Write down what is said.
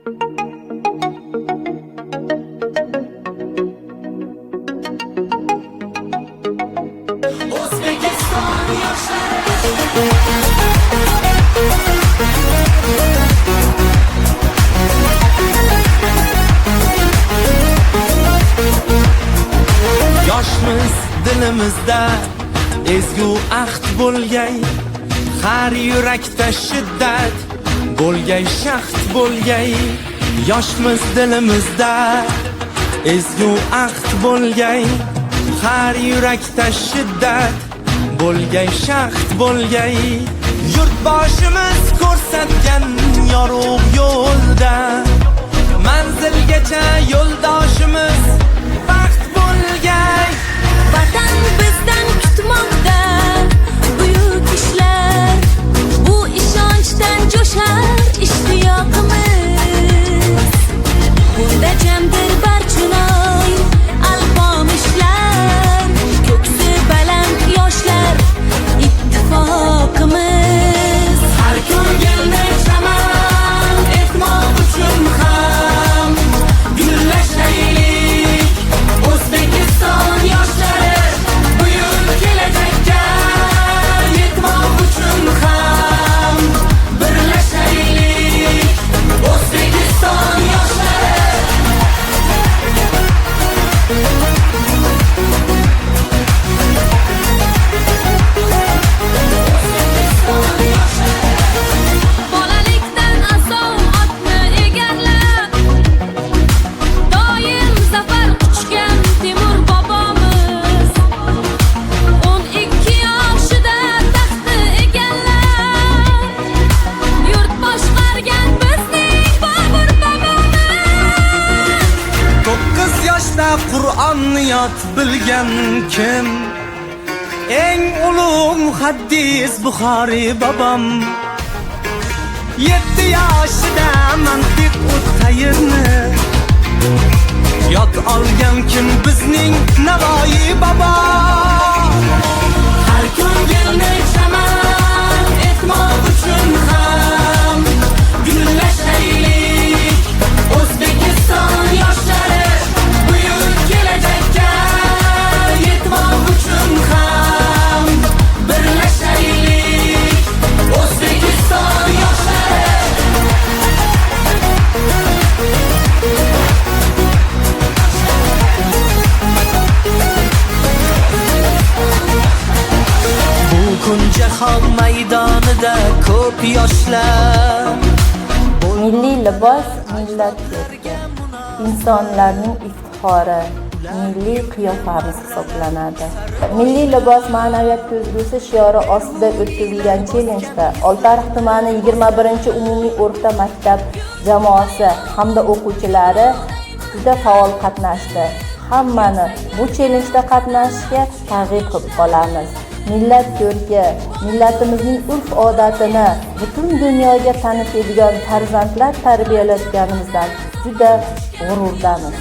O'zbekiston yoshlari. Yoshmiz, dilimizda ezgu ahd bo'lgay, har yurakda shiddat bo'lgay, shahd bo'lgay. Yoshmiz, dilimizda ezgu ahd bo'lgay, har yurakda shiddat bo'lgay, shahd bo'lgay. Yurtboshimiz ko'rsatgan yorug' yo'lda manzilgacha yo'ldoshimiz baxt bo'lgay. Vatan bizdan kutmoqda buyuk ishlar, bu ishonchdan jo'shar ishtiyoqimiz. Bunda jamdir Barchunoy alpomishlar, ko'ksi baland yoshlar ittifoqimiz. Har ko'ngilni chaman etmoq uchun ham gullashaylik. O'zbekiston yoshlari, buyuk kelajakka yetmoq uchun ham birlashaylik. O'zbekiston yoshlari. O'zbekiston yoshlari. Bolalikdan asov otni egarlab, doim zafar quchgan Temur bobomiz. 12 yoshida taxtni egallab, yurt boshqargan bizning Bobur bobomiz. 9 yoshda Qur'onni yod bilgan kim? Eng ulug' muhaddis Buxoriy bobom. 7 yoshida mantiq tayrni yod olgan kim? Bizning Navoiy bobo. Har ko'ngilni chaman etmoq uchun ham gullashaylik. O'zbekiston yoshlari, buyuk kelajakka yetmoq uchun ham birlashaylik. O'zbekiston yoshlari. Bu kun jahon maydonida ko'p yoshlar Milliy libos millat ko'rki, insonlarning iftixori, milliy qiyofamiz hisoblanadi. Milliy libos ma'naviyat ko'zgusi shiori ostida o'tkazilgan chellenjda Oltiariq tumani 21-umumiy o'rta maktab jamoasi hamda o'quvchilari juda faol qatnashdi. Hammani bu chellenjda qatnashishga targ'ib qilib qolamiz. Millat ko'rki, millatimizning urf-odatini butun dunyoga tanitadigan farzandlar tarbiyalayotganimizdan juda g'ururdamiz.